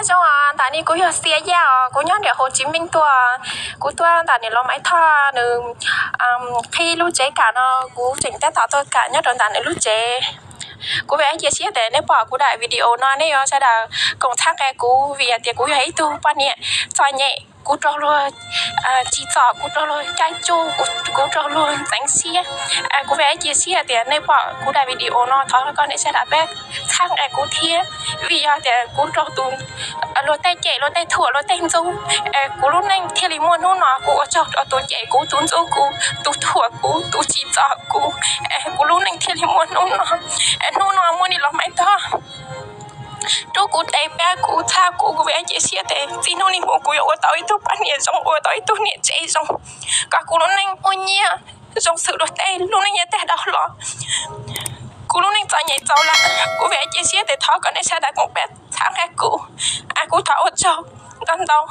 Zoo os, ntawm no kuv yog Xia Yaj os, kuv nyob nram Hồ Chí Minh tuaj. Kuv tuaj ntawm niam laus Maiv Thoj nws qhib lub tsev kam no, kuv tseem tab tom tuaj kam nyob rau ntawm nws lub tsev. Kuv vam cia siab tias nej pom kuv daim video no nej yuav sawv daws koom txhawb nqa kuv, vim tias kuv yog ib tug poj niam txom nyem, kuv raug luag tsim txom, kuv raug luag caij tsuj, kuv raug luag ntxeev siab. Kuv vam cia siab tias nej pom kuv daim video no thov kom nej sawv daws pab txhawb nqa kuv thiab, vim yog tias kuv raug tus luag tej cem, luag tej thuam, luag tej ntxub, kuv lub neej thiaj li muaj hnub no. Kuv ua tsaug rau tus cem kuv, tus ntxub kuv, tus thuam kuv, tus tsim txom kuv, kuv lub neej thiaj li muaj hnub no. Hnub no muaj niam laus Maiv Thoj rub kuv tes pab kuv txhawb kuv, kuv vam cia siab tias txij hnub no mus kuv yuav ua tau ib tug poj niam zoo, ua tau ib tug niam tsev zoo, kom kuv lub neej muaj nyiaj zoo xws luag tej lub neej yav tag los. Kuv lub neej txom nyem txaus lawm, kuv vam cia siab tias thov kom nej sawv daws koom pab txhawb nqa kuv, kuv thov ua tsaug ntau ntau.